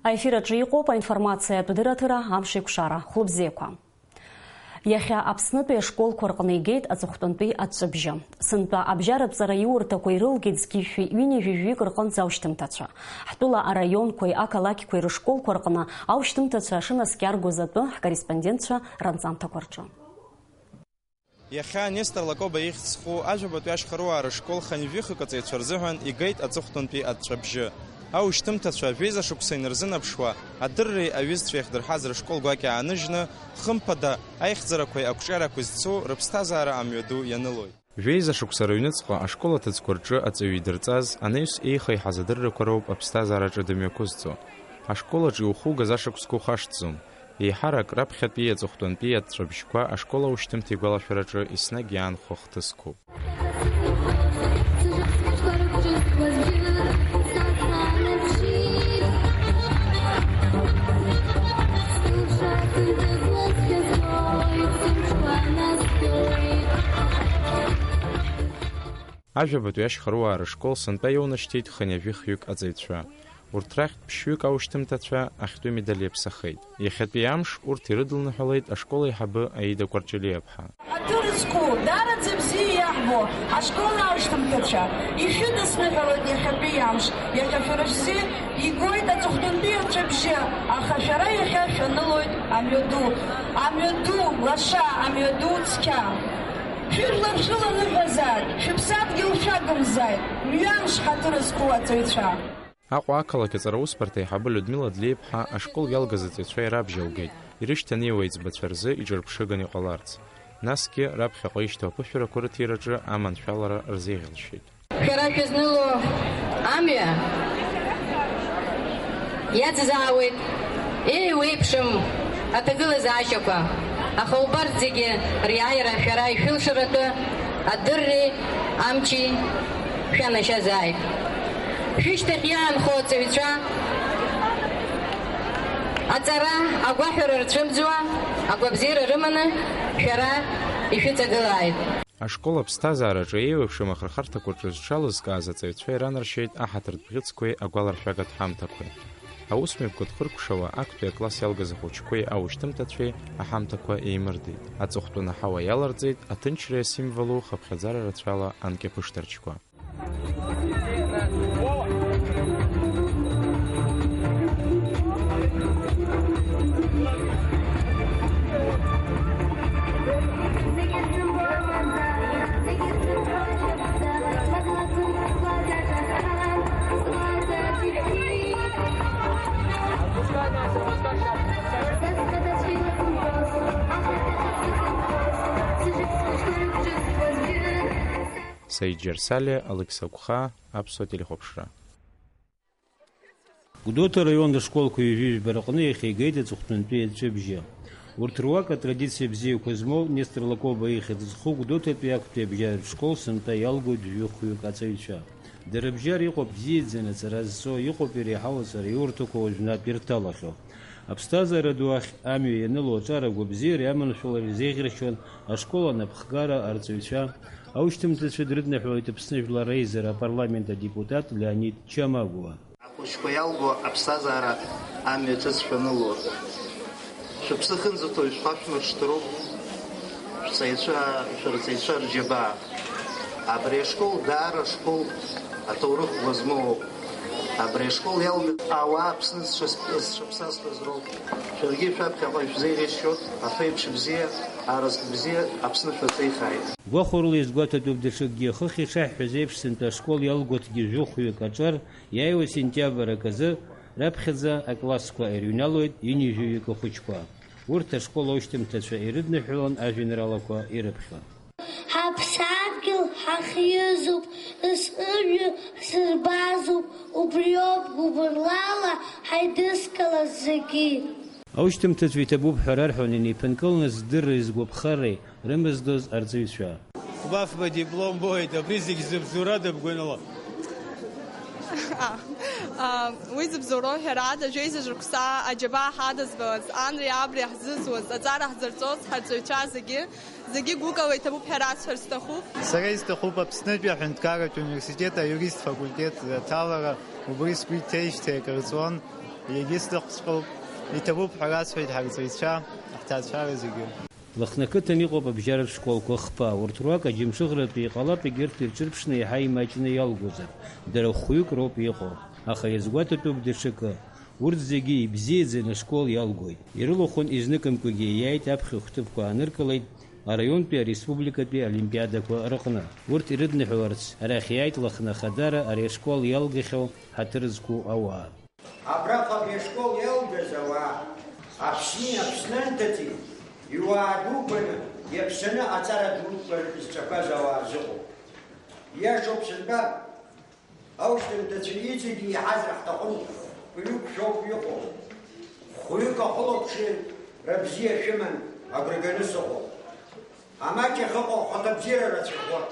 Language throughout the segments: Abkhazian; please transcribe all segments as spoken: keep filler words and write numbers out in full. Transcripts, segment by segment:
Аефир аҿы иҟоуп аинформациатә дырраҭара «Амшеикәшара». Хәлыбзиақәа. Иахьа Аԥснытәи ашколқәа рҟны игеит аҵыхәтәантәи аҵәҵәабжьы. Сынтәа абжьаратәҵара иурҭақәа ирылгеит зқьи жәшәи ҩынҩажәи жәаҩык рҟынӡа аушьҭымҭацәа. Ҳтәыла араионқәеи ақалақьқәеи рышколқәа рҟны аушьҭымҭацәа шынаскьаргоз атәы ҳкорреспондентцәа ранҵамҭақәа рҿы. Иахьа Нестор Лакоба ихьӡ зху ажәабатәи ашьхаруаа рышкол хынҩажәихҩык аҵаҩцәа рзыҳәан игеит аҵыхәтәантәи аҵәҵәабжьы. Аушьҭымҭацәа жәеиза шықәса инарзынаԥшуа, адырреи аҩызцәеи иахдырҳаз рышкол гәакьа ааныжьны, хымԥада, аихьӡарақәеи ақәҿиарақәеи зцу рыԥсҭазаара амҩаду ианылоит. Жәеиза шықәса рыҩныҵҟа ашкол аҭыӡқәа рҿы аҵаҩы идырҵаз, анаҩс еихеиҳаз адыррақәа роуп аԥсҭазаараҿы дымҩақәызҵо. Ашкол аҿы иухугаз ашықәсқәа ухашҭӡом. Еиҳарак раԥхьатәи аҵыхәтәантәи аҵәҵәабжьқәа ашкол аушьҭымҭа игәалашәараҿы еснагь иаанхо ахҭысқәоуп. Ажәабатәи ашьхаруаа рышкол сынтәа иоунашьҭит хынҩажәи хҩык аҵаҩцәа. Урҭ рахьтә ԥшьҩык аушьҭымҭацәа ахьтәы медаль иаԥсахеит. Иахьатәи амш урҭ ирыдылныҳәалеит ашкол аиҳабы Аида Кәарҷелиаԥҳа. Аҭыр зқәу, даараӡа бзиа иаҳбо ашкол аушьҭымҭацәа, ишәыдысныҳәалоит иахьатәи амш. Иахьа шәара шәзы игоит аҵыхәтәантәи аҵәҵәабжьы, аха шәара иахьа шәанылоит амҩаду. Амҩаду лаша, амҩаду цқьа. Шәыжәлар шәыланыҳәазааит, шәыԥсадгьыл шәагымзааит, мҩамш ҳаҭыр зқәу аҵаҩцәа! Аҟәа ақалақь аҵара усбарҭа аиҳабы Людмила Длеиԥҳа ашкол иалгаз аҵаҩцәа ирабжьалгеит, ирышьҭанеиуа аиҵбацәа рзы иҿырԥшыганы иҟаларц. Насгьы раԥхьаҟа ишьҭоу аԥышәарақәа рыҭираҿы аманшәалара рзеиӷьалшьеит. Шәара шәызныло амҩа иацзаауеит еиуеиԥшым аҭагылазаашьақәа, аха убарҭ зегьы риааира шәара ишәылшаратәы адырреи амчи шәанашьазааит. Шәышьҭахь иаанхо аҵаҩцәа аҵара агәаҳәара рцәымӡуа, агәабзиара рыманы шәара ишәыҵагылааит. Ашкол аԥсҭазаараҿы еиуеиԥшым ахырхарҭақәа рҿы зҽалызкааз аҵаҩцәа иранаршьеит аҳаҭыртә бӷьыцқәеи агәаларшәагатә ҳамҭақәеи. Аусмҩаԥгатә хыркәшауа актәи акласс иалгаз ахәыҷқәеи аушьҭымҭацәеи аҳамҭақәа еимырдеит. Аҵыхәтәаны аҳауа иаларҵеит аҭынчреи асимволу хыԥхьаӡара рацәала анкьаԥышҭарчқәа. Саид Џьарсалиа, Алықьса Гәхаа, Аԥсуа телехәаԥшра. Гәдоуҭа араион ашколқәа ҩажәи жәба рҟны иахьа игеит аҵыхәтәантәи аҵәҵәабжьы. Урҭ руак атрадициа бзиақәа змоу Нестор Лакоба ихьӡ зху Гәдоуҭатәи актәи абжьаратә школ сынтәа иалгоит жәохәҩык аҵаҩцәа. Дара абжьара иҟоуп бзиаӡаны аҵара зҵо, иҟоуп иреиҳау аҵара иурҭақәа уажәнатә ирҭалахьоу. Аԥсҭазаара ду ахь амҩа ианыло аҿар агәабзиареи аманшәалареи зеиӷьаршьон ашкол анапхгара арҵаҩцәа, аушьҭымҭацәа дрыдныҳәалеит Аԥсны Жәлар Реизара апарламент адепутат Леонид Чамагәуа. Ахәыҷқәа иалго аԥсҭазаара амҩа ҿыц шәаныло, шәыԥсы ахьынӡаҭоу ишәхашәмыршҭроуп, шәҵаҩцәа, шәырҵаҩцәа рџьабаа. Абри ашкол даара школ аҭоурых ӷәӷәа змоуп. Абри ашкол иалнахуа ауаа Аԥсны зҽас-, зҽаԥсазтәыз роуп. Шәаргьы шәаԥхьаҟа ишәзеиӷьасшьоит, афеиԥш бзиа, аразҟ бзиа Аԥсны шәаҵеихааит. Гәахәарыла изгәаҭатәуп даҽакгьы, хыхь ишаҳҳәаз еиԥш, сынтәа ашкол иалгоҭгьы жәохәҩык аҿар иааиуа сентиабр аказы раԥхьаӡа аклассқәа ирыҩналоит ҩынҩажәаҩык ахәыҷқәа. Урҭ ашкол аушьҭымҭацәа ирыдныҳәалон ажәеинраалақәа ирыԥхьон. Ҳаԥсадгьыл ҳахьизуп, зыжәҩа ҳзырбазуп, убриоуп гәыбылрала ҳаидызкылаз зегьы. Аушьҭымҭацәа иҭабуп ҳәа рарҳәон инеиԥынкыланы здырреи згәаԥхареи рымаздоз арҵаҩцәа. Фба-фба диплом боит, абри зегь зыбзоурада бгәанала? А, а, уи зыбзоуроу ҳәарада, жәеиза шықәса аџьабаа ҳадызбалаз, анреи абреи ҳзызуаз, аҵара ҳзырҵоз ҳарҵаҩцәа зегьы, зегьы гәыкала иҭабуп ҳәа расҳәар сҭахуп. Сара исҭахуп Аԥснытәи аҳәынҭқарратә университет аиурист факультет аҭалара, убри сгәы иҭеижьҭеи акыр ҵуан. Егьысҭахҵәҟьоуп, иҭабуп ҳәа расҳәеит ҳарҵаҩцәа, ҳҭаацәара зегьы. Лыхны ақыҭан иҟоуп абжьаратә школқәа хԥа, урҭ руак аџьамшыӷратәи иҟалап, егьырҭ ирҿырԥшны еиҳа имаҷны иалгозар, дара хәҩык роуп иҟоу, аха иазгәаҭатәуп даҽакы, урҭ зегьы ибзиаӡаны ашкол иалгоит. Ирылахәын изныкымкәагьы ииааит аԥхьа хәҭыԥқәа ааныркылеит араионтәи ареспубликатәи олимпиадақәа рыҟны. Урҭ ирыдныҳәаларц арахь иааит Лыхны Ахадара ари ашкол иалгахьоу ҳаҭыр зқәу ауаа. Абраҟа абри ашкол иалгаз ауаа Аԥсни Аԥсны анҭыҵи иуаа дуқәаны, иаԥсаны аҵара дуқәа зҵақәаз ауаа рзыҟоуп. Иашоуп сымбар, аушьҭымҭацәа иҵегьы иҳазар ҳҭахын, хәҩык шәоуп иҟоу. Хәҩык ахылаԥшҩы рыбзиа шәыман, агәра ганы сыҟоуп. Амаҷ ахьыҟоу ахаҭабзиара рацәахоит.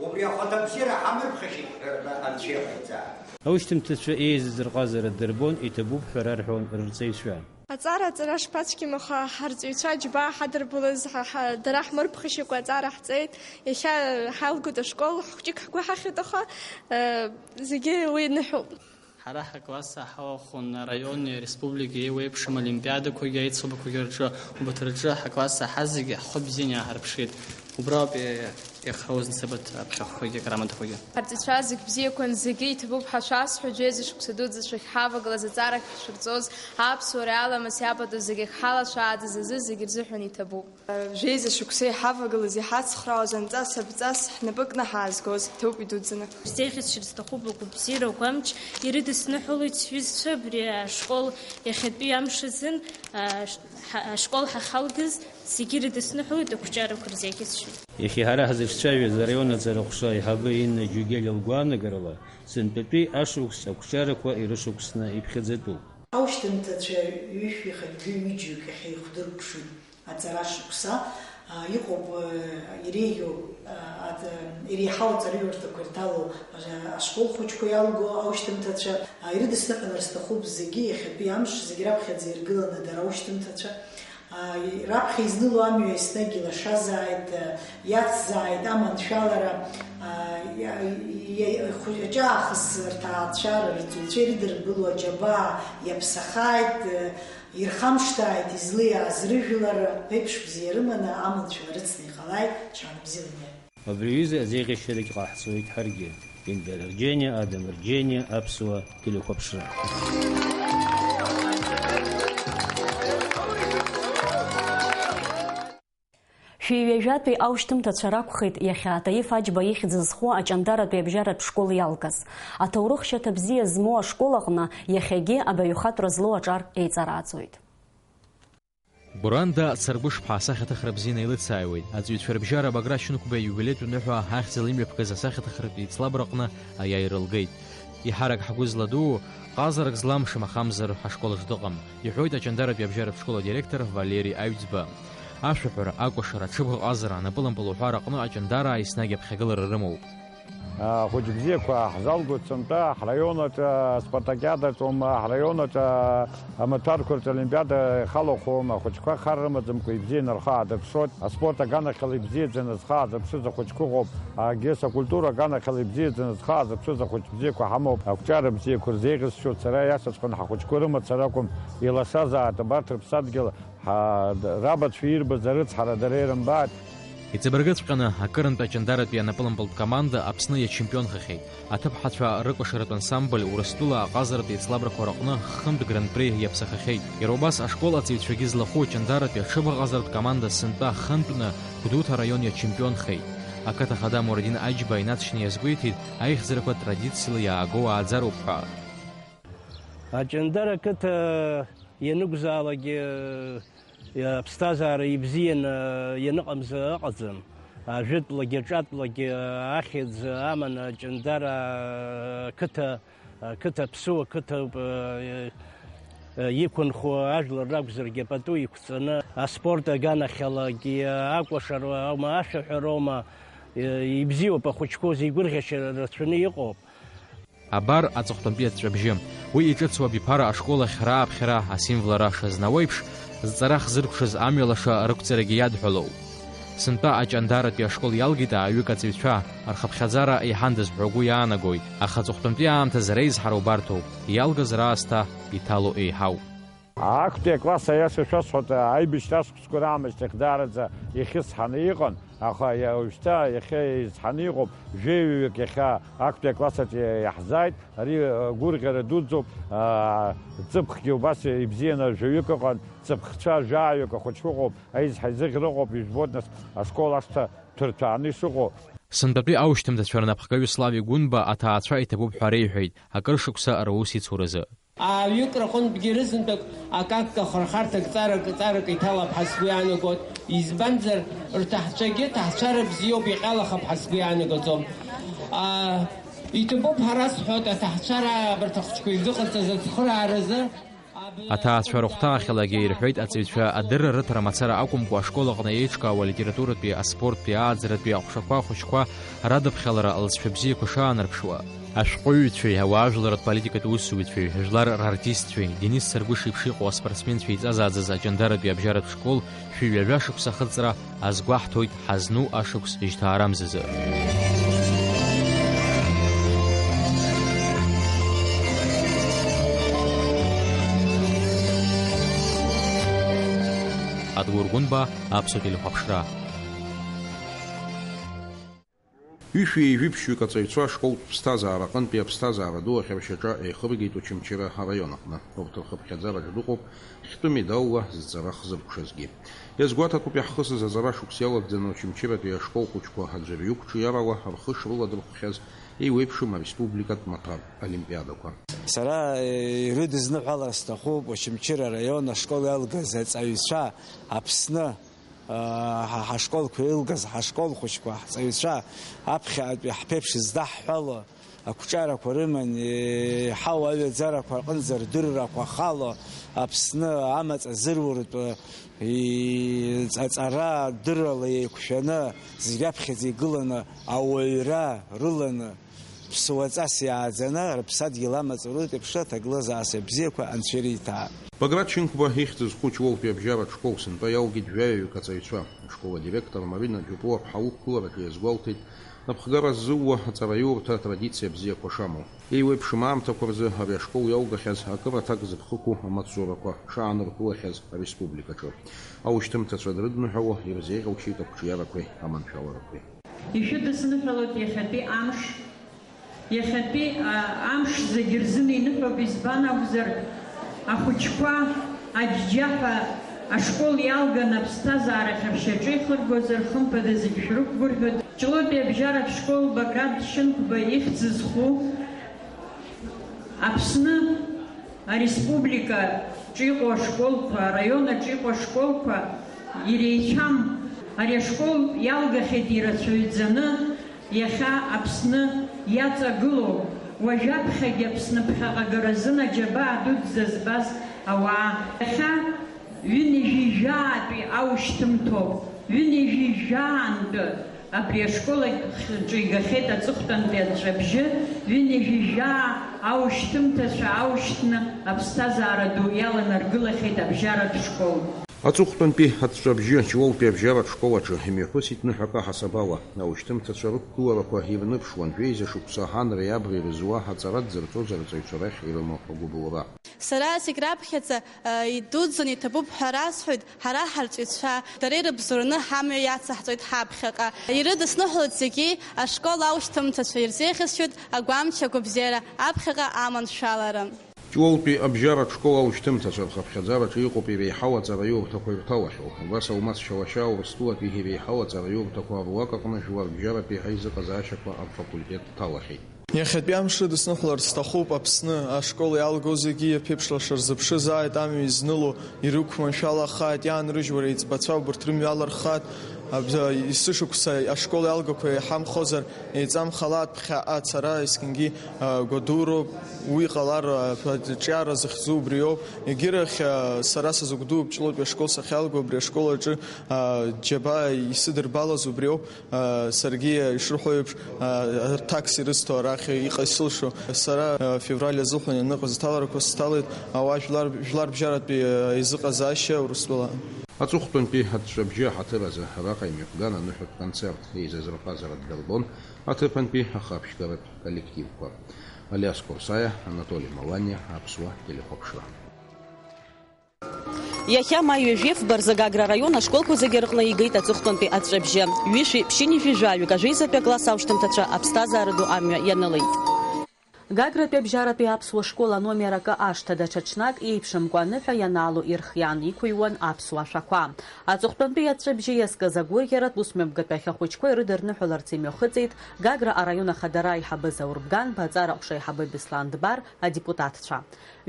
Убри ахаҭабзиара ҳамырԥхашьеит ҳәа рҳәа анцәа иҟаиҵа. Аушьҭымҭацәа еизаз рҟазара дырбон, иҭабуп ҳәа рарҳәон рырҵаҩцәа. Аҵара аҵара шԥацәгьам, аха ҳарҵаҩцәа џьбаа ҳадырбалаз, ҳа, ҳа, дара ҳмырԥхашьакәа аҵара ҳҵеит. Иахьа ҳалгоит ашкол, хәҷык ҳгәы ҳахьеит, аха, э, зегьы уи ныҳәоуп. Ҳара ҳакласс ҳалахәын араиони ареспубликеи еиуеиԥшым олимпиадақәагьы аицлабақәагьы рҿы, убарҭ рҿы ҳакласс ҳазегьы ҳхы бзианы иааҳарԥшит. Убра ауп иахьа узнасыԥ аԥхьахәқәагьы акрамадақәагьы. Ҳарҵаҩцәа зегь бзиақәан, зегьы иҭабуп ҳәа шәасҳәоит, жәеиза шықәса дуӡӡа шәахьҳавагылаз аҵара шәшәырҵоз, аԥсуара аламыс иабатәу зегь ахьҳалацәааӡаз азы зегь рзыҳәан иҭабуп. Жәеиза шықәса иҳавагылаз, иҳацхраауаз анҵас-абҵас ҳнапы кны ҳаазгоз, ҭоуп идуӡӡаны. Сзеиӷьасшьар сҭахуп агәабзиарақәа амч ирыдысныҳәалоит сҩызцәа абри ашкол иахьатәи амш азын, аш-, ҳа-, ашкол ҳахьалгаз зегьы ирыдысныҳәалоит, ақәҿиарақәа рзеиӷьасшьоит. Иахьа ҳара ҳзыҿцәажәаз араион аҵара ҟәша аиҳабы Инна Џьугелиа лгәаанагарала, сынтәатәи ашықәс ақәҿиарақәа ирышықәсны иԥхьаӡатәуп. Аушьҭымҭацәа ҩышәи хатәи ҩыџьоук иахьа ихәдыркәшоит. Аҵара шықәса, а, иҟоуп, э, иреиӷьу, а, ад-, иреиҳау аҵараиурҭақәа ирҭало, а, ашкол хәыҷқәа иалго аушьҭымҭацәа, а, ирыдысныҳәалар сҭахуп зегьы, иахьатәи амш зегь раԥхьаӡа иргыланы дара аушьҭымҭацәа, а, и-, раԥхьа изныло амҩа еснагь илашазааит, а, иацзааит аманшәалара, а, иа-, иа-, хәы-, аҿаахыс рҭаацәа, рырҵаҩцәа ирыдырбыло аџьабаа иаԥсахааит, а, ирхамышҭааит излеиааз рыжәлар, ԥеиԥш бзиа рыманы аманшәала рыцны иҟалааит, ҽаанбзиала иааит. Абри аҩыза азеиӷьасшьарагь ҟаҳҵоит ҳаргьы. Индар Арџьениа, Адам Арџьениа, Аԥсуа телехәаԥшра. Шәи ҩажәатәи аушьҭымҭацәа ракәхеит иахьа Таиф Аџьба ихьӡ зху Аҷандаратәи абжьаратә школ иалгаз. Аҭоурых шьаҭа бзиа змоу ашкол аҟны иахьагьы абаҩхатәра злоу аҿар еиҵарааӡоит. Гәыранда Царгәышԥҳа асахьаҭыхра бзианы еилыцааиуеит. Аҵаҩцәа рыбжьара Баграт Шьынқәба ииубилеитә ныҳәа ахьӡала имҩаԥгаз асахьаҭыхратә еицлабраҟны аиааира лгеит. Еиҳарак ҳгәы зладуу, ҟазарак злам шамахамзар ҳашкол аҿы дыҟам, иҳәоит Аҷандаратәи абжьаратә школ адиректор Валери Аҩӡба. Ашәаҳәара, акәашара, аҽыбӷаҟазара, анапылампыл уҳәа раҟны аҷандараа еснагь аԥхьагылара рымоуп. Ахәыҷ бзиақәа ҳзалгоит сынтәа, ҳраион аҿы аспартакиадаҿоума, ҳраион аҿы амаҭәарқәа рҿы олимпиада ихалахәума, ахәыҷқәа хар рымаӡамкәа ибзианы рхы аадырԥшуеит. Аспорт аганахьала ибзиаӡаны зхы аадырԥшыз ахәыҷқәа ыҟоуп. Агес акультура аганахьала ибзиаӡаны зхы аадырԥшыз ахәыҷ бзиақәа ҳамоуп. Ақәҿиара бзиақәа рзеиӷьасшьоит, сара иашаҵәҟьаны ҳахәыҷқәа рымацара акәым, илашазааит абарҭ рыԥсадгьыл. Ҳа-, рабацәа ирбаз арыцҳара дара ирымбааит. Иҵабыргыҵәҟьаны, акырынтә аҷандаратәи анапылампылтә команда Аԥсны иачемпионхахьеит. Аҭыԥҳацәа рыкәашаратә ансамбль Урыстәыла аҟазаратә еицлабрақәа рыҟны хынтә гран-при иаԥсахахьеит. Иара убас ашкол аҵаҩцәагьы злахәу аҷандаратәи аҽыбӷаҟазаратә команда сынтәа хынтәны Гәдоуҭа араион иачемпионхеит. Ақыҭа ахада Мурадин Аџьба инаҵшьны иазгәеиҭеит, аихьӡарақәа традициала иаагоу ааӡароуп ҳәа. Аҷандара ақыҭа ианықәзаалакгьы, аԥсҭазаара ибзианы ианыҟамза ыҟаӡам. Ажәытәлагьы аҿатәлагьы ахьӡ аманы Аҷандара ақыҭа, ақыҭа аԥсуа қыҭоуп, иқәынхо ажәлар ракәзаргьы пату иқәҵаны, аспорт аганахьалагьы, акәашара аума, ашәаҳәароума, ибзиоуп ахәыҷқәа узы игәырӷьашьа рацәаны иҟоуп. Абар аҵыхәтәантәи аҵәҵәабжьы. Уи иҿыцу абиԥара ашкол ахь рааԥхьара асимвол ара шазнауа еиԥш, зҵара хзыркәшаз амҩа лаша рықәҵарагьы иадҳәалоуп. Сынтәа Аҷандаратәи ашкол иалгеит ааҩык аҵаҩцәа, рхыԥхьаӡара еиҳандаз ҳәа угәы иаанагоит, аха аҵыхәтәантәи аамҭазы реизҳара убарҭоуп, иалгазар аасҭа иҭало еиҳауп. Актәи акласс аиаша шәасҳәоит, аибашьра ашықәсқәа раамышьҭахь даараӡа ихьысҳаны иҟан, аха иа-, уажәшьҭа иахьа изҳаны иҟоуп, жәаҩаҩык иахьа актәи акласс аҿы иаҳзааит, ари, э, гәырӷьара дуӡӡоуп, аа, ҵыԥхгьы убас ибзианы жәаҩык ыҟан, ҵыԥхцәа жәаҩык ахәыҷқәа ыҟоуп, аизҳа изыӷьра ыҟоуп, ижәбоит нас ашкол ашҭа ҭырҭәааны ишыҟоу. Сынтәатәи аушьҭымҭацәа рнапхгаҩы Слави Гәынба аҭаацәа иҭабуп ҳәа реиҳәеит, акыр шықәса русеицуразы. Ааҩык рҟынтәгьы рызынтәык акакка хырхарҭак ҵарак, ҵарак иҭалап ҳәа сгәы иаанагоит, избанзар, рҭаацәагьы ҭаацәара бзиоуп, иҟьалахап ҳәа сгәы иаанагаӡом. Аа, иҭабуп ҳәа расҳәоит, аҭаацәара абарҭ ахәыҷқәа изыҟарҵаз ацхырааразы. Аҭаацәа рыхәҭаахьалагьы ирҳәеит аҵаҩцәа адырра рыҭара мацара акәымкәа, ашкол аҟны еиҿкаауа алитературатәи, аспорттәи, ааӡаратәи аҟәшақәа ахәыҷқәа радыԥхьалара алҵшәа бзиақәа шаанарԥшуа. Ашәҟәыҩҩцәеи ауаажәларратә политикатә усзуҩцәеи, жәлар рартистцәеи, Денис Саргәыши еиԥш иҟоу аспортсменцәа еиҵазааӡаз Аҷандаратәи абжьаратә школ шәи ҩажәа шықәса ахыҵра азгәаҳҭоит ҳазну ашықәс жьҭаарамзазы. Адгәыр Гәынба, Аԥсуа телехәаԥшра. Ҩышәи ҩажәи ԥшьҩык аҵаҩцәа ашколтә ԥсҭазаара аҟынтәи аԥсҭазаара ду ахьаршьаҿа еихыргеит Очамчыра араион аҟны. Урҭ рхыԥхьаӡараҿ дыҟоуп хьтәы медалла зҵара хзыркәшазгьы. Иазгәаҭатәуп иаҳхысыз аҵара шықәс иалагӡаны Очамчыратәи ашкол хәыҷқәа аӡәырҩы қәҿиарала рхы шрыладырхәхьаз еиуеиԥшым ареспубликатә маҭәар олимпиадақәа. Сара, э, ирыдызныҳәалар сҭахуп Очамчыра араион ашкол иалгаз аҵаҩцәа Аԥсны, э, ҳа-, ҳашколқәа илгаз ҳашкол хәыҷқәа, ҳҵаҩцәа аԥхьаҟатәи ҳԥеиԥш здаҳҳәало, ақәҿиарақәа рыман, еиҳау аҩаӡарақәа рҟынӡа рдыррақәа хало, Аԥсны амаҵ азыруратәы, и-, ҵа-, ҵара дыррала еиқәшәаны, зегь аԥхьаӡа игыланы, ауаҩра рыланы, ԥсуаҵас иааӡаны, рыԥсадгьыл амаҵ урытә еиԥш аҭагылазаашьа бзиақәа Анцәа ириҭаа. Баграт Шьынқәба ихьӡ зху Ҷлоутәи абжьаратә школ сынтәа иалгеит жәаҩаҩык аҵаҩцәа. Ашкол адиректор Марина Џьопуа-ԥҳа лықәгылараҿы иазгәалҭеит, напхгара ззууа аҵараиурҭа атрадициа бзиақәа шамоу. Еиуеиԥшым аамҭақәа рзы ари ашкол иалгахьаз акыр аҭак зыԥхықәу амаҵзурақәа шааныркылахьаз ареспубликаҿы. Аушьҭымҭацәа дрыдныҳәало ирзеиӷьалшьеит ақәҿиарақәеи аманшәаларақәеи. Ишәыдысныҳәалоит иахьатәи амш. Иахьатәи, а, амш зегьы рзын иныҳәоуп, избан акәзар, ахәыҷқәа аџьџьаҳәа ашкол иалган аԥсҭазаара ахьаршьаҿы ихыргозар, хымԥада зегь шәрықәгәырӷьоит. Ҷлоутәи абжьаратә школ Баграт Шьынқәба ихьӡ зху Аԥсны ареспубликаҿы иҟоу ашколқәа, араион аҿы иҟоу ашколқәа иреицәам. Ари ашкол иалгахьеит ирацәаҩӡаны иахьа Аԥсны иаҵагылоу, уажәаԥхьагьы Аԥсны ԥхьаҟа агаразын аџьабаа дуӡӡа збаз ауаа. Иахьа ҩынҩажәи жәаатәи аушьҭымҭоуп, ҩынҩажәи жәаантәы абри ашкол аҿы игахьеит аҵыхәтәантәи аҵәҵәабжьы, ҩынҩажәи жәаа аушьҭымҭацәа аушьҭны аԥсҭазаара ду иаланаргылахьеит абжьаратә школ. Аҵыхәтәантәи аҵәҵәабжьы Ҷлоутәи абжьаратә школ аҿы имҩаԥысит ныҳәак аҳасабала. Аушьҭымҭацәа рықәгыларақәа ирныԥшуан, жәеиза шықәса анреи абреи рызуа аҵара дзырҵоз арҵаҩцәа рахь ирымоу агәыбылра. Сара зегь раԥхьаӡа, э, идуӡӡаны иҭабуп ҳәа расҳәоит, ҳара ҳарҵаҩцәа, дара ирыбзоураны ҳамҩа иацаҳҵоит ҳаԥхьаҟа. Ирыдысныҳәалоит зегьы, ашкол аушьҭымҭацәа ирзеиӷьасшьоит агәамч, агәабзиара, аԥхьаҟа аманшәалара. Ҷлоутәи абжьаратә школ аушьҭымҭацәа рхыԥхьаӡараҿы иҟоуп иреиҳау аҵараиурҭақәа ирҭалахьоу. Убас Алмас Шьалашьаа Урыстәылатәи иреиҳау аҵараиурҭақәа руак аҟны жәларбжьаратәи аизыҟазаашьақәа рфакультет дҭалахьеит. Иахьатәи амш рыдысныҳәалар сҭахуп Аԥсны. Ашкол иалгоу зегьы иаԥеиԥш лаша рзыԥшызааит, амҩа изныло ирықәманшәалахааит, иаанрыжьуа реиҵбацәа убарҭ рымҩа алырххааит. Аб-, есышықәса ашкол иалгақәа еиҳамхозар, еиҵамхалааит, ԥхьаҟа ацара есқьынгьы, а, гәадуроуп, уи ҟалар, а, аҿиара зыхьӡу убриоуп. Егьирахь, а, сара сазыгәдууп, Ҷлоутәи ашкол сахьалго, абри ашкол аҿы, а, џьабаа исыдырбалаз убриоуп. Саргьы ишырҳәо еиԥш, аҭакс ирысҭо арахь иҟаисылшо. Сара февраль азыҳәан аныҟаз аҭаларақәа сҭалеит, ауаа жәлар, жәларбжьаратәи аизыҟазаашьа Урыстәыла. Аҵыхәтәантәи аҵәҵәабжьы аҳаҭыр азы араҟа имҩаԥган аныҳәатә концерт еизазырԥазара ддырбон аҭыԥантәи ахаԥшьгаратә коллективқәа. Алиас Қорсаиа, Анатоли Маланиа, Аԥсуа телехәаԥшра. Иахьа маи ҩажәи фба рзы Гагра араион ашколқәа зегьы рҟны игеит аҵыхәтәантәи аҵәҵәабжьы. Ҩышәи ԥшьынҩажәи жәаҩык ажәеизатәи акласс аушьҭымҭацәа аԥсҭазаара ду амҩа ианылеит. Гагратәи абжьаратәи аԥсуа школ аномер акы ашҭа даҽа ҽнак еиԥшымкәа аныҳәа ианаало ирхиан, иқәыҩуан аԥсуа ашәақәа. Аҵыхәтәантәи аҵәҵәабжьы иазкыз агәырӷьаратә усмҩаԥгатәи ахьахәыҷқәа ирыдырныҳәаларц имҩахыҵит Гагра араион ахадара аиҳабы Заур Бганба, аҵара аҟәша аиҳабы Беслан Дбар, адепутатцәа.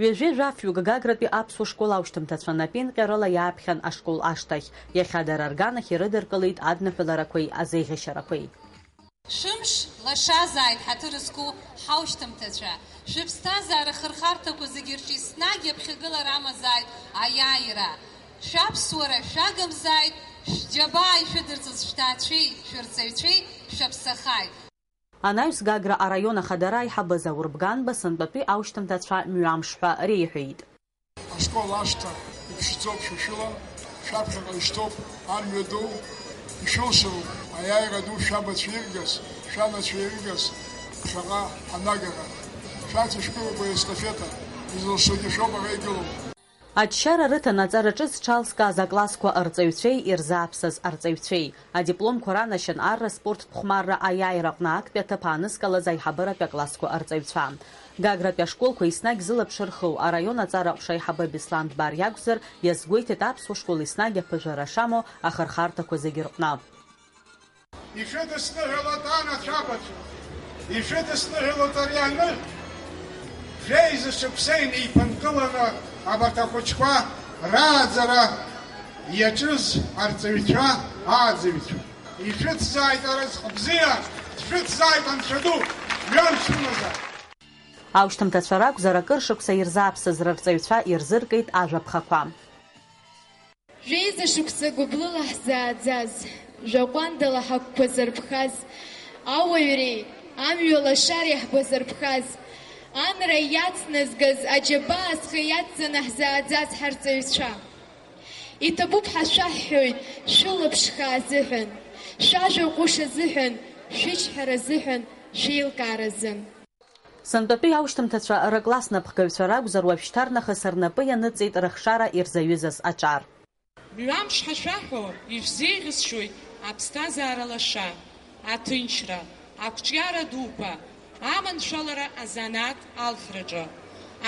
Ҩажәи жәафҩык Гагратәи аԥсуа школ аушьҭымҭацәа напеинҟьарыла иааԥхьан ашкол ашҭахь. Иахьа дара рганахь ирыдыркылеит адныҳәаларақәеи азеиӷьашьарақәеи. Шәымш лашазааит, ҳаҭыр зқәу ҳаушьҭымҭацәа. Шәыԥсҭазаара хырхарҭақәа зегьы рҿы еснагь аԥхьагылара амазааит аиааира. Шәаԥсуара шәагымзааит, шәџьабаа ишәыдырҵаз шәҭаацәеи шәырҵаҩцәеи шәаԥсахааит. Анаҩс Гагра араион ахадара аиҳабы Заур Бганба сынтәатәи аушьҭымҭацәа мҩамш ҳәа реиҳәеит. Ашкол ашҭа иԥшӡоуп шәышәыла, шәаԥхьаҟа ишьҭоуп амҩа ду, ишәылшароуп аиааира ду шәабацәа иргаз, шәанацәа иргаз, шәаҟа анагара. Шәарҭ ишәкыроуп аестафета, изылшогьы шәоуп ара игылоу. Аччара рыҭан аҵара ҿыц зҽалзкааз аклассқәа арҵаҩцәеи ирзааԥсаз арҵаҩцәеи. Адипломқәа ранашьан арра спорттә хәмарра аиааираҟны актәи аҭыԥ аанызкылаз аиҳабыратәи аклассқәа арҵаҩцәа. Гагратәи ашколқәа еснагь зылаԥш рхыу араион аҵара аҟәша аиҳабы Беслан Дбар иакәзар, иазгәеиҭеит аԥсуа школ еснагь аԥыжәара шамоу ахырхарҭақәа зегьы рҟны. Ишәыдысныҳәалоит анацәа-абацәа, ишәыдысныҳәалоит ари аныҳәа. Жәеиза шықәса инеиԥынкыланы абарҭ ахәыҷқәа рааӡара иаҿыз арҵаҩцәа, ааӡаҩцәа. Ишәыцзааит арызҟ бзиа, дшәыцзааит Анцәа ду, мҩамш шәымазааит. Аушьҭымҭацәа ракәзар, акыр шықәса ирзааԥсаз рырҵаҩцәа ирзыркит ажәаԥхақәа. Жәеиза шықәса гәыблыла ҳзааӡаз, жәаҟәандала ҳагәқәа зырԥхаз, ауаҩреи амҩа лашареи ҳгәазырԥхаз, анра иацназгаз аџьабаа зхы иацҵаны ҳзааӡаз ҳарҵаҩцәа. Иҭабуп ҳәа шәаҳҳәоит шәылаԥш хаа азыҳәан, шәажәа ҟәыш азыҳәан, шәычҳара азыҳәан, шәеилкаара азы. Сынтәатәи аушьҭымҭацәа рыкласс напхгаҩцәа ракәзар, уажәшьҭарнахыс рнапы ианыҵеит рыхшара ирзаҩызаз аҿар. Мҩамш ҳашәаҳәо ишәзеиӷьасшьоит аԥсҭазаара лаша, аҭынчра, ақәҿиара дуқәа, аманшәалара азанааҭ алхраҿы.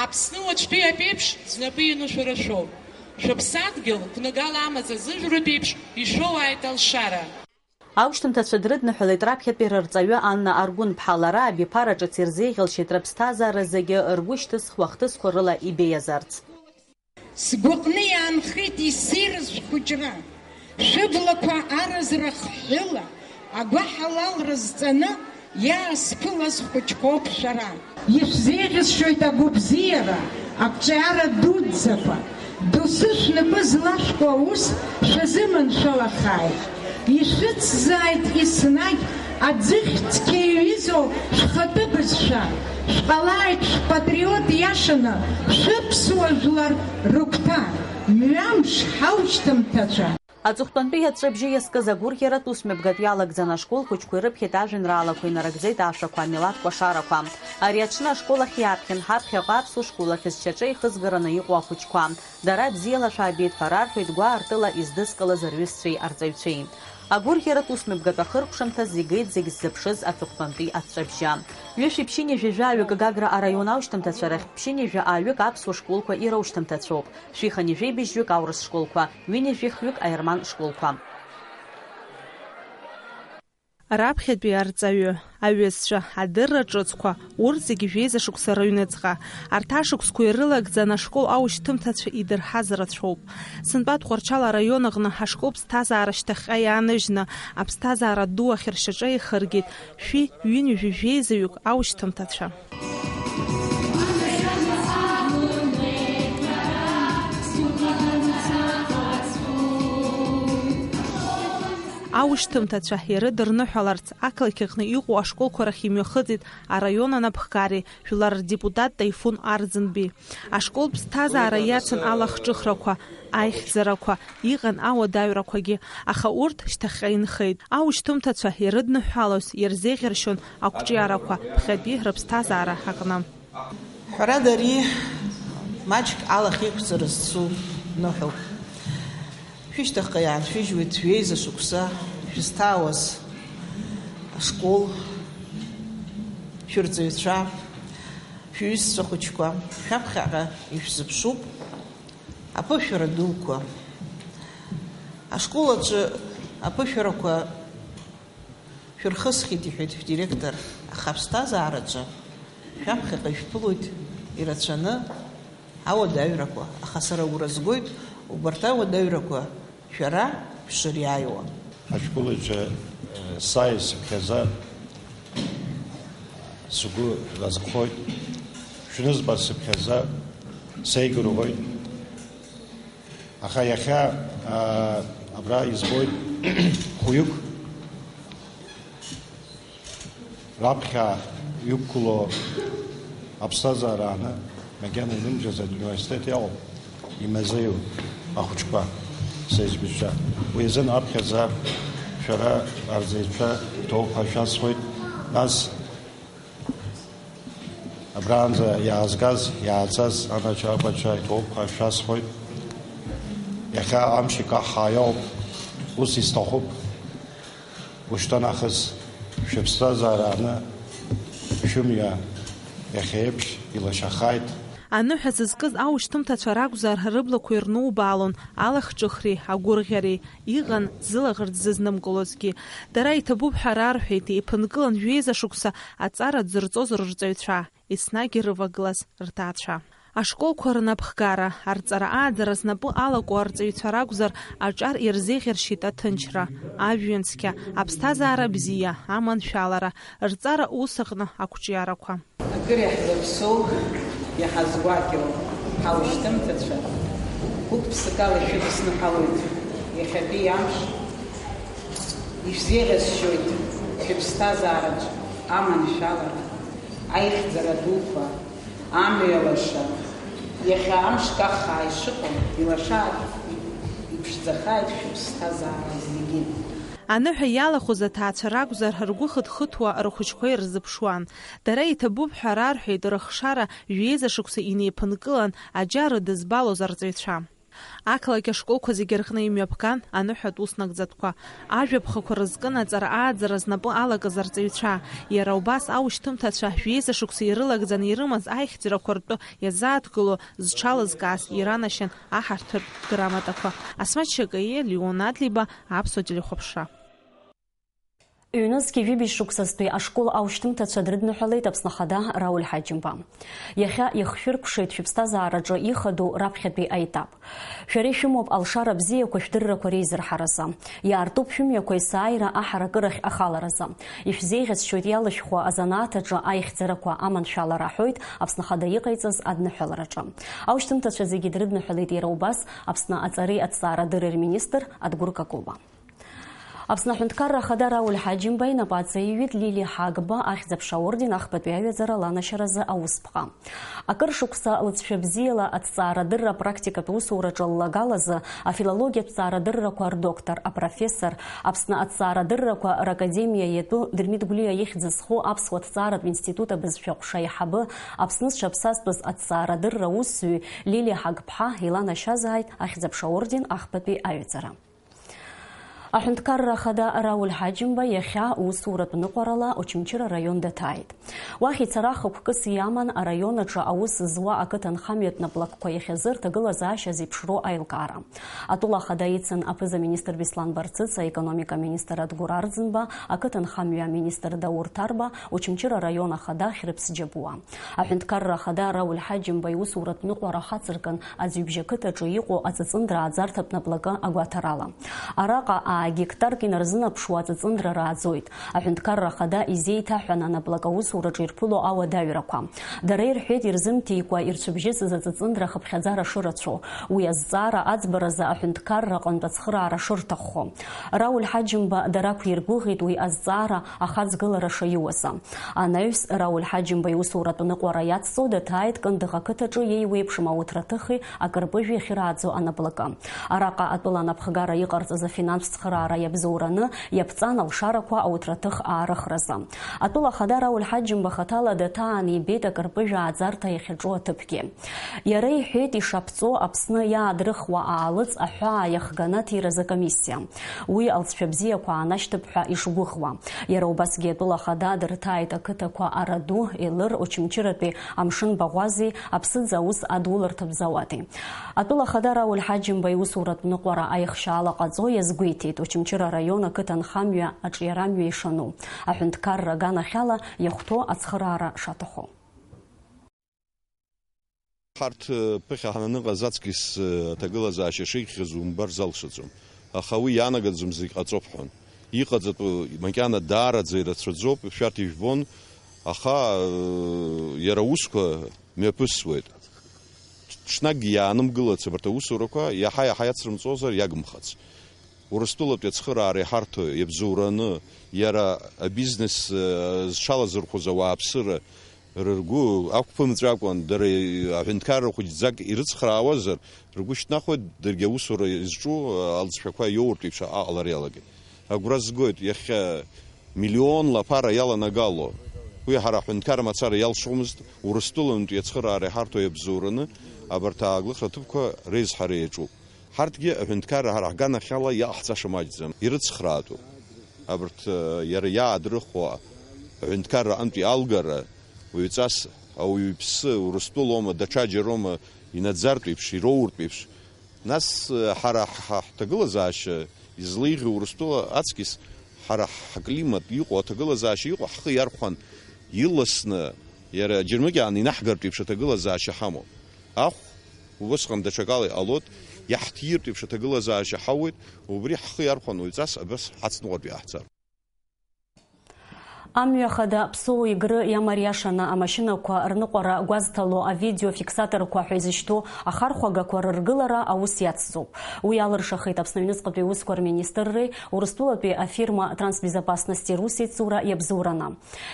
Аԥсны уаҵәтәи аԥеиԥш знапы иану шәара шәоуп. Шәыԥсадгьыл қәнагала амаҵ азыжәротә еиԥш ишәоуааит алшара. Аушьҭымҭацәа дрыдныҳәалеит раԥхьатәи рырҵаҩы Анна Аргәынԥҳа. Лара абиԥара ҿыц ирзеиӷьалшьеит рыԥсҭазаара зегьы ргәы шьҭызхуа хҭысқәа рыла ибеиазарц. Сгәаҟны иаанхеит иссирыз шәхәыҷра, шәыблақәа аразра хҳәыла, агәаҳалал рызҵаны иаасԥылаз хәыҷқәоуп шәара. Ишәзеиӷьасшьоит агәыбзиара, ақәҿиара дуӡӡақәа. Доусы шәнапы злашәку аус шәазыманшәалахааит. Ишәыцзааит еснагь аӡыхь цқьа иҩызоу шәхатәы бызшәа. Шәҟалааит шәпатриот иашаны, шәыԥсуа жәлар рыгәҭа. Мҩамш ҳаушьҭымҭацәа! Аҵыхәтәантәи аҵәҵәабжьы иазкыз агәырӷьаратә усмҩаԥгатә иалагӡан ашкол хәыҷқәа ирыԥхьеит ажәеинраалақәа, инарыгӡеит ашәақәа, амилаҭ кәашарақәа. Ари аҽны ашкол ахь иааԥхьан ҳаԥхьаҟа аԥсуа школ ахь зшьаҿа еихызгараны иҟоу ахәыҷқәа. Дара бзиала шәаабеит ҳәа рарҳәеит, гәаартыла издызкылаз рҩызцәеи арҵаҩцәеи. Агәырӷьаратә усмҩаԥгатә ахыркәшамҭаз игеит зегь ззыԥшыз аҵыхәтәантәи аҵәҵәабжьы. Ҩышәи ԥшьынҩажәи жәаҩык Гагра араион аушьҭымҭацәа рахь, ԥшьынҩажәи ааҩык аԥсуа школқәа ираушьҭымҭацәоуп, шәи хынҩажәи быжьҩык аурыс школқәа, ҩынҩажәи хҩык аерман школқәа. Раԥхьатәи арҵаҩы, аҩызцәа, адырра ҿыцқәа, урҭ зегьы жәеиза шықәса рыҩныҵҟа. Арҭ ашықәсқәа ирылагӡаны ашкол аушьҭымҭацәа идырҳаз рацәоуп. Сынтәа Тҟәарчал араион аҟны ҳашкол ԥсҭазаара шьҭахьҟа иааныжьны, аԥсҭазаара ду ахь ршьаҿа еихыргеит шәи ҩынҩажәи жәеизаҩык аушьҭымҭацәа. Аушьҭымҭацәа ирыдырныҳәаларц, ақалақь аҟны иҟоу ашколқәа рахь имҩахыҵит араион анапхгареи жәлар рдепутат Таифун Арӡынбеи. Ашкол ԥсҭазаара иацын алахҿыхрақәа, аихьӡарақәа, иҟан ауадаҩрақәагьы, аха урҭ шьҭахьҟа инхеит. Аушьҭымҭацәа ирыдныҳәалоз ирзеиӷьаршьон ақәҿиарақәа ԥхьатәи рыԥсҭазаара аҟны. Ҳәарада, ари маҷк алахь еиқәҵара зцу ныҳәоуп. Шәышьҭахьҟа иааншәыжьуеит шәҩеиза шықәса шәызҭаауаз ашкол, шәырҵаҩцәа, шәҩызцәа хәыҷқәа, шәаԥхьаҟа ишәзыԥшуп аԥышәара дуқәа. Ашкол аҿы аԥышәарақәа шәырхысхьеит, иҳәеит шәдиректор, аха аԥсҭазаараҿы шәаԥхьаҟа ишәԥылоит ирацәаны ауадаҩрақәа, аха сара агәра згоит убарҭ ауадаҩрақәа шәара шәшыриааиуа. Ашкол аҿы, э, сааир сыԥхьаӡа сгәы разҟхоит, шәнызбар сыԥхьаӡа сеигәырӷәоит. Аха иахьа, аа, абра избоит хәҩык раԥхьа иқәгылоу аԥсҭазаара ааны, макьана инымжьаӡац, университет иалоуп, имазеиуп ахәыҷқәа, сеиҵбыҵәцәа. Уи азын аԥхьаӡа шәара арҵаҩцәа иҭоуп ҳәа шәасҳәоит, нас абранӡа иаазгаз, иааӡаз анаџьалбацәа иҭоуп ҳәа шәасҳәоит. Иахьа амш икаҳҳаа иоуп, ус исҭахуп. Ушьҭа нахыс шәыԥсҭазаара ааны шәымҩа иахьа еиԥш илашахааит. Аныҳәа зызкыз аушьҭымҭацәа ракәзар, рыблақәа ирнубаалон алахҿыхреи агәырӷьареи, иҟан зылаӷырӡ зызнымкылозгьы. Дара иҭабуп ҳәа рарҳәеит, еиԥынкылан жәеиза шықәса аҵара дзырҵоз рырҵаҩцәа, еснагь ирывагылаз рҭаацәа. Ашколқәа рнапхгара, арҵара-ааӡара знапы алаку арҵаҩцәа ракәзар, аҿар ирзеиӷьаршьеит аҭынчра, ажәҩан цқьа, аԥсҭазаара бзиа, аманшәалара, рҵара ус аҟны ақәҿиарақәа. Акыр иаҳзаԥсоу, иҳазгәакьоу ҳаушьҭымҭацәа, гәык-ԥсыкала шәыдысныҳәалоит иахьатәи амш. Ишәзеиӷьасшьоит шәыԥсҭазаараҿ аманшәалара, аихьӡара дуқәа, амҩа лаша, иахьа амш каххаа ишыҟоу, илашааит, иԥшӡахааит шәыԥсҭазаара зегьы. Аныҳәа иалахәыз аҭаацәа ракәзар, ргәы хыҭхыҭуа рхәыҷқәа ирзыԥшуан. Дара иҭабуп ҳәа рарҳәеит рыхшара жәеиза шықәса инеиԥынкылан аџьа рыдызбалоз арҵаҩцәа. Ақалақь ашколқәа зегьы рҟны имҩаԥган аныҳәатә ус нагӡатәқәа. Ажәаԥхақәа рызкын аҵара-ааӡара знапы алакыз арҵаҩцәа. Иара убас аушьҭымҭацәа жәеиза шықәса ирылагӡаны ирымаз аихьӡарақәа ртәы иазааҭгыло зҽалызкааз иранашьан аҳарҭыртә грамотақәа. Асмаҭ Шьакаиа, Леон Адлеиба, Аԥсуа телехәаԥшра. Ҩнызқьи жәибжь шықәсазтәи ашкол аушьҭымҭацәа дрыдныҳәалеит Аԥсны Ахада Рауль Ҳаџьымба. Иахьа ихшәыркәшеит шәыԥсҭазаараҿы ихадоу раԥхьатәи аетап. Шәара ишәымоуп алшара бзиақәа шәдыррақәа реизырҳаразы. Иаартуп шәымҩақәа есааира аҳаракырахь ахаларазы. Ишәзеиӷьасшьоит иалышәхуа азанааҭ аҿы аихьӡарақәа аманшәалара, аҳәоит Аԥсны Ахада иҟаиҵаз адныҳәалараҿы. Аушьҭымҭацәа зегьы дрыдныҳәалеит иара убас Аԥсны аҵареи аҭҵаарадырреи рминистр Адгәыр Какоба. Аԥсны Аҳәынҭқарра Ахада Рауль Ҳаџьымба инапы аҵаиҩит Лили Ҳагба Ахьӡ-аԥша аорден ахԥатәи аҩаӡара ланашьаразы аусԥҟа. Акыр шықәса лҵшәа бзиала аҭҵаарадырра апрактикатә усураҿы ллагалазы афилологиатә ҭҵаарадыррақәа рдоктор, апрофессор, Аԥсны аҭҵаарадыррақәа ракадемиа иатәу Дырмит Гәлиа ихьӡ зху Аԥсуа ҭҵааратә институт абызшәа ҟәша аиҳабы, Аԥсны зҽаԥсазтәыз аҭҵаарадырра усзуҩ Лили Ҳагԥҳа иланашьазааит Ахьӡ-аԥша аорден ахԥатәи аҩаӡара. Аҳәынҭқарра Ахада Рауль Ҳаџьымба иахьа усуратә ныҟәарала Очамчыра араион даҭааит. Уахь ицара хықәкыс иаман араион аҿы аус зуа ақыҭанхамҩатә наплакқәа иахьазы рҭагылазаашьа зеиԥшроу аилкаара. Атәыла Ахада ицын аԥыза-министр Беслан Барцыц, аекономика министр Адгәыр Арӡынба, ақыҭанхамҩа аминистр Даур Ҭарба, Очамчыра араион Ахада Хьрыԥс Џьабуа. Аҳәынҭқарра Ахада Рауль Ҳаџьымба иусуратә ныҟәара ахацыркын Аӡҩыбжьа ақыҭаҿы иҟоу аҵыҵындра ааӡарҭатә наплакы агәаҭарала. Араҟа Гектарк инарзынаԥшуа аҵыҵындра рааӡоит. Аҳәынҭқарра Ахада изеиҭаҳәан анаплак аусураҿы ирԥыло ауадаҩрақәа. Дара ирҳәеит, ирзымҭеикәа ирцәыбжьыцыз аҵыҵындра ахыԥхьаӡара шырацәоу, уи азҵаара аӡбаразы аҳәынҭқарра аҟынтә ацхыраара шырҭаххо. Рауль Ҳаџьымба дара ақәиргәыӷит уи азҵаара ахаҵгылара шаиуаз. Анаҩс, Рауль Ҳаџьымба иусуратә ныҟәара иацҵо даҭааит Кындыӷ ақыҭаҿы иеиуеиԥшым ауҭраҭыхи акырпыжәи ахьырааӡо анаплакы. Араҟа атәыла анапхгара иҟарҵаз афинанстә цхыраара иабзоураны иаԥҵан алшарақәа ауҭраҭых аарыхразы. Атәыла ахада Рауль Ҳаџьымба хаҭала даҭаан ибеит акырпыжә ааӡарҭа иахьаҿу аҭыԥгьы. Иара иҳәеит ишаԥҵо Аԥсны иаадрыхуа аалыҵ аҳәаа иахганы аҭиразы акомиссиа. Уи алҵшәа бзиақәа аанашьҭып ҳәа ишгәыӷуа. Иара убасгьы атәыла ахада дырҭааит ақыҭақәа Араду, Елыр, Очамчыратәи Амшын Баӷәази, Аԥсыӡ аус адуларҭатә зауади. Атәыла ахада Рауль Ҳаџьымба иусуратә ныҟәара аихшьаала ҟаҵо иазгәеиҭеит Очамчыра араион ақыҭанхамҩа аҿиарамҩа ишану, аҳәынҭқарра аганахьала иахәҭоу ацхыраара шаҭаху. Ҳарҭ, э, ԥыхьа ҳананыҟаз аҵкьыс, э, аҭагылазаашьа шеиӷьхаз умбар залшаӡом. Аха уи иаанагаӡом зегь ҟаҵоуп ҳәан. Иҟаҵатәу макьана даараӡа ирацәаӡоуп, шәарҭ ижәбон, аха, э, иара аусқәа мҩаԥысуеит. Ҽнакгьы иаанымгылац абарҭ аусурақәа, иаҳа-иаҳа иацрымҵозар иагымхац. Урыстәылатәи ацхыраара иҳарҭо, иабзоураны, иара абизнес, э, зҽалазырхәыз ауааԥсыра рыргәы ақәԥымҵәакәан, дара аҳәынҭқарра хәыҷӡак ирыцхраауазар, ргәы шьҭнахуеит, даргьы аусура зҿу, э, алҵшәақәа иоуртә еиԥш аҟалара иалагеит. Агәра згоит, иахьа миллионла аԥара иаланагало. Уи ҳара аҳәынҭқарра мацара иалшомызт, Урыстәылантәи ацхыраара иҳарҭо иабзоураны, абарҭ ааглыхра ҭыԥқәа реизҳара иаҿуп. Ҳарҭгьы аҳәынҭқарра ҳара ҳганахьала иаҟаҳҵаша маҷӡам, ирыцхраатәуп. Абарҭ, э, иара иаадрыхуа аҳәынҭқарра аҟынтәи алгара, уаҩҵас ауаҩы иԥсы Урыстәылоума, даҽаџьароума инаӡартә еиԥш, ироуртә еиԥш. Нас, э, ҳара ҳа-, ҳҭагылазаашьа излеиӷьу Урыстәыла аҵкьыс ҳара ҳклимат иҟоу, аҭагылазаашьа иҟоу ҳхы иархәан иласны, иара џьармыкьаан инаҳгартә еиԥш аҭагылазаашьа ҳамоуп. Ахә Убысҟан даҽакала иҟалоит, иаҳҭиртә еиԥш аҭагылазаашьа ҳауеит, убри ҳхы иархәан уаҩҵас абас ҳацныҟәартә иҟаҳҵар. Амҩа хада Ԥсоу Егры иамариашаны амашьынақәа рныҟәара гәазҭало авидеофиксаторқәа ҳәа изышьҭоу ахархәагақәа рыргылара аус иацҵоуп. Уи алыршахеит Аԥсны аҩныҵҟатәи аусқәа рминистрреи Урыстәылатәи афирма Трансбезопасности русеицура иабзоураны.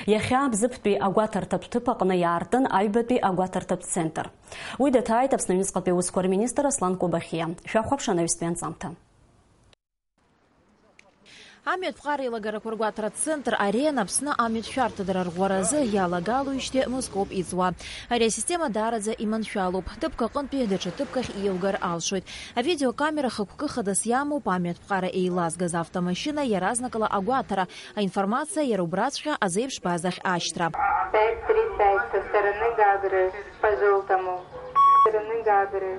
Иахьа Бзыԥтәи агәаҭарҭатә ҭыԥ аҟны иаартын аҩбатәи агәаҭарҭатә центр. Уи даҭааит Аԥсны аҩныҵҟатәи аусқәа рминистр Аслан Кобахьиа. Шәахәаԥш анаҩстәи анҵамҭа. Амҩатә ԥҟара еилагарақәа ргәаҭара центр Арена Аԥсны амҩатә шәарҭадара рӷәӷәаразы иалагалоижьҭеи мызкоуп иҵуа. Ари асистема даараӡа иманшәалоуп. Ҭыԥк аҟынтәи даҽа ҭыԥк ахь иеилгар алшоит. Авидеокамера хықәкы хадас иамоуп, амҩатә ԥҟара еилазгаз автомашьына иаразнакала агәаҭара, аинформациа иара убраҵәҟьа азеиԥш базахь ашьҭра. Пять три пять со стороны Гагры, по желтому. Со стороны Гагры,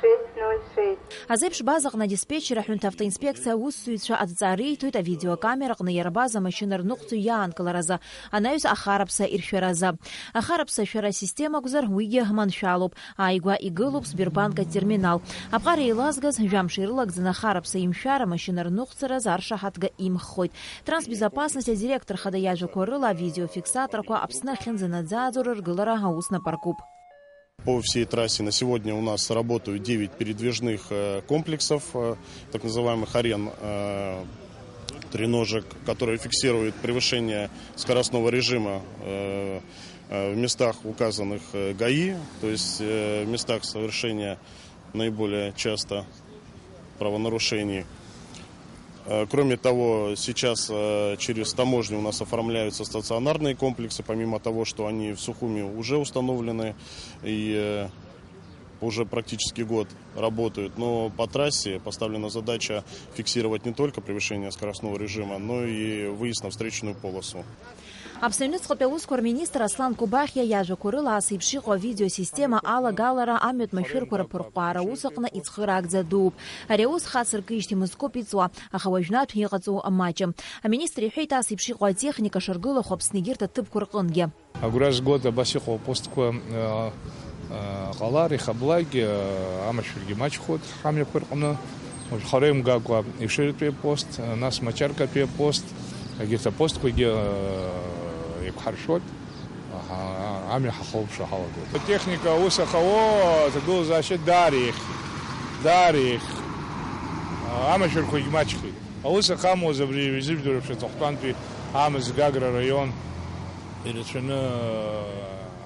шесть ноль шесть. Азеиԥш базаҟны адиспетчер аҳәынҭ автоинспекциа аусзуҩцәа адҵа риҭоит авидеокамераҟны иарбаз амашьына рныҟәцаҩ иаанкыларазы, анаҩс ахараԥса иршәаразы. Ахараԥса ашәара асистема акәзар, уигьы маншәалоуп. Ааигәа игылоуп Сбербанк атерминал. Аԥҟара еилазгаз, жәамш ирылагӡаны ахараԥса имшәар, амашьына рныҟәцараз аршаҳаҭга имххоит. Трансбезопасность адиректор хада иажәақәа рыла, авидеофиксаторқәа Аԥсны ахьынӡанаӡааӡо рыргылара аус напаркуп. По всей трассе на сегодня у нас работают девять передвижных, э, комплексов, э, так называемых арен, э, треножек, которые фиксируют превышение скоростного режима, э, э, в местах, указанных, э, ГАИ, то есть, э, в местах совершения наиболее часто правонарушений. Э, кроме того, сейчас, э, через таможню у нас оформляются стационарные комплексы, помимо того, что они в Сухуми уже установлены и, э, уже практически год работают. Но по трассе поставлена задача фиксировать не только превышение скоростного режима, но и выезд на встречную полосу. Аԥсны аҩныҵҟатәи аусқәа рминистр Аслан Кобахьиа иажәақәа рыла, ас еиԥш иҟоу авидеосистема алагалара амҩатә машәырқәа рыԥырҟәаара аус аҟны ицхыраагӡа дууп. Ари аус хацыркижьҭеи мызкоуп иҵуа, аха уажәнатә иҟаҵоу маҷым. Аминистр иҳәеит, ас еиԥш иҟоу атехника шаргылахо Аԥсны егьырҭ аҭыԥқәа рҟынгьы. Агәра згоит абас иҟоу апостқәа, э, э, ҟалар, ихаблак, э, амашәыргьы маҷхоит ҳамҩақәа рҟны. Хара имгакәа Ешыратәи апост, нас Мачаркатәи апост, егьырҭ апостқәагьы, э, еиқәҳаршәоит, аҳа, амҩа ҳахылаԥшуа ҳалагоит. Атехника аус ахауоу аҭагылазаашьа даара еиӷьхеит, даара еиӷьхеит. Амашәырқәагь маҷхеит. Аус ахамуаз абри изыжәдыруа шәа аҵыхәтәантәи амызга Агра араион ирацәаны, э,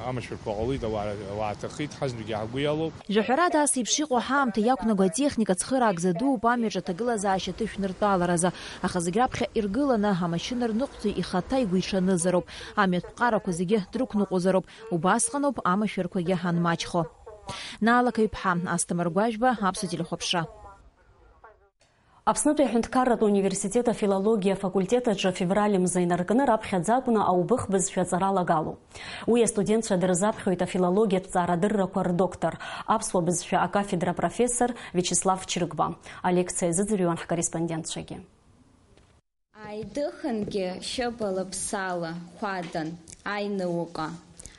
амашәырқәа ҟалеит, ауаа, ауаа ҭахеит, ҳазнагьы ҳгәы иалоуп. Жәаҳәарада, ас еиԥш иҟоу ҳаамҭа иақәнаго атехника цхыраагӡа дууп амҩаҿ аҭагылазаашьа ҭышәныртәаларазы, аха зегь раԥхьа иргыланы амашьына рныҟәцаҩ ихаҭа игәиҽанызароуп, амҩатә ҟарақәа зегьы дрықәныҟәозароуп, убасҟаноуп амашәырқәагьы анмаҷхо. Наала Қаҩԥҳа, Асҭамыр Гәажәба, Аԥсуа телехәаԥшра. Аԥснытәи аҳәынҭқарратә университет афилологиа афакультет аҿы февраль мза инаркны раԥхьаӡа акәны аубых бызшәа аҵара алагалоуп. Уи астудентцәа дырзаԥхьоит афилологиатә ҵаарадыррақәа рдоктор, аԥсуа бызшәа акафедра профессор Виачеслав Чрыгба. Алекциа азыӡырҩуан ҳкорреспондентцәагьы. Аидыхынгьы шьыбла-ԥсала хәадан аинауҟа,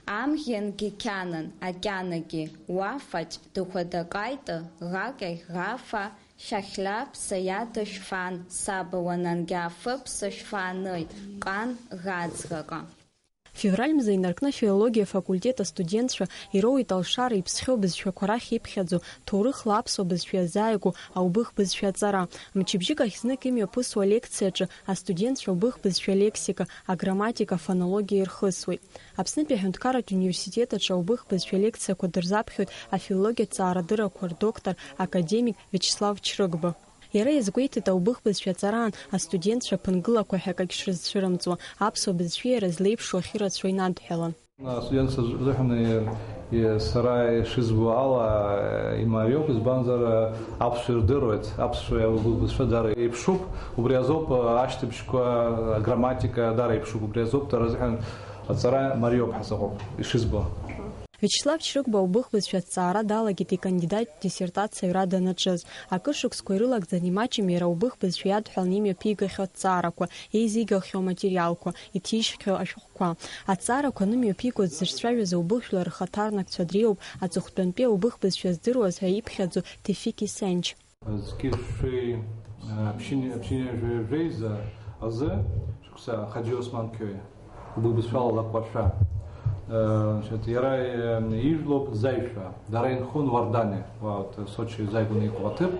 амӷьынгьы қьанан, акьанагьы уафаҷ дыхәадакаиты, ӷакьахь ӷафа, шьахьлаԥса иадышәфан, саба уанангьы афыԥсы шәфааны иҟан ӷаӡӷаҟа. Февраль мза инаркны афилологиа факультет астудентцәа ироуит алшара иԥсхьоу бызшәақәа рахь иԥхьаӡо, ҭоурыхла аԥсуа бызшәа иазааигәоу аубых бызшәа аҵара. Мчыбжьык ахь знык имҩаԥысуа алекциаҿы астудентцәа аубых бызшәа алексика, аграмматика, афонологиа ирхысуеит. Аԥснытәи аҳәынҭқарратә университет аҿы аубых бызшәа алекциақәа дырзаԥхьоит афилологиатә ҵаарадыррақәа рдоктор, академик Виачеслав Чрыгба. Иара иазгәеиҭеит, аубых бызшәа аҵараан астудентцәа ԥынгылақәа ҳәа акагь шрызцәырымҵуа, аԥсуа бызшәеи иара злеиԥшу ахьырацәоу инадҳәалан. Астудентцәа рзыҳәан, е, е, сара ишызбо ала, е, имариоуп, избанзар, е, аԥсшәа ирдыруеит, аԥсшәа аубых бызшәа дара еиԥшуп, убри азоуп, е, ашьҭыбжьқәа, аграмматика дара еиԥшуп, убри азоуп дара рзыҳәан аҵара мариоуп ҳәа сыҟоуп, ишызбо. Виачеслав Чрыгба аубых бызшәа аҭҵаара далагеит икандидаттә диссертациа аҩра данаҿыз. Акыр шықәсқәа ирылагӡан имаҷым иара аубых бызшәа иадҳәаланы имҩаԥигахьоу аҭҵаарақәа, еизигахьоу аматериалқәа, иҭижьхьоу ашәҟәқәа. Аҭҵаарақәа анымҩаԥиго дзырцәажәоз аубыхжәлар рхаҭарнакцәа дреиуоуп аҵыхәтәантәи аубых бызшәа здыруаз ҳәа иԥхьаӡо Тефики Сенч. Зқьи шәи, а, ԥшьыни-, ԥшьынҩажәи жәеиза азы шықәса Хаџьи Осман Қьоиа, убыгбызшәала Лакәашәа. Э, значит, иара, э, ижәлоуп Заҩшәа, дара инхон Уардани, уа, вот, Сочи зааигәаны иҟоу аҭыԥ.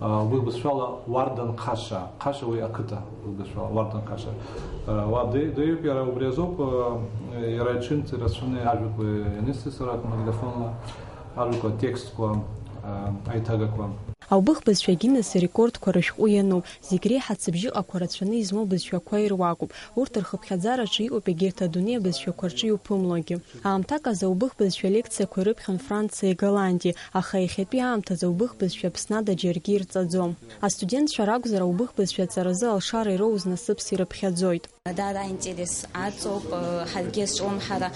А, убыгбызшәала Уардан Қаша, Қаша уи ақыҭа, убыгбызшәала Уардан Қаша. Э, уа, дэ-, дыҩуп иара, убри азоуп, э, иара иҽынтә ирацәаны ажәақәа ианысҵеит сара акы магнитофонла, ажәақәа, атекстқәа, э, аиҭагақәа. Аубых бызшәа Гиннес арекордқәа рышәҟәы иануп, зегь реиҳа ацыԥжьыҟақәа рацәаны измоу бызшәақәа ируакуп. Урҭ рхыԥхьаӡараҿы иҟоуп егьырҭ адунеи абызшәақәа рҿы иуԥымлогьы. Аамҭак азы аубых бызшәа лекциақәа ирыԥхьон Франциеи Голландиеи, аха иахьатәи аамҭазы аубых бызшәа Аԥсны ада џьаргьы ирҵаӡом. Астудентцәа ракәзар, аубых бызшәа аҵаразы алшара ироуз насыԥс ирыԥхьаӡоит. Даара аинтерес аҵоуп, ҳаргьы зҿлымҳара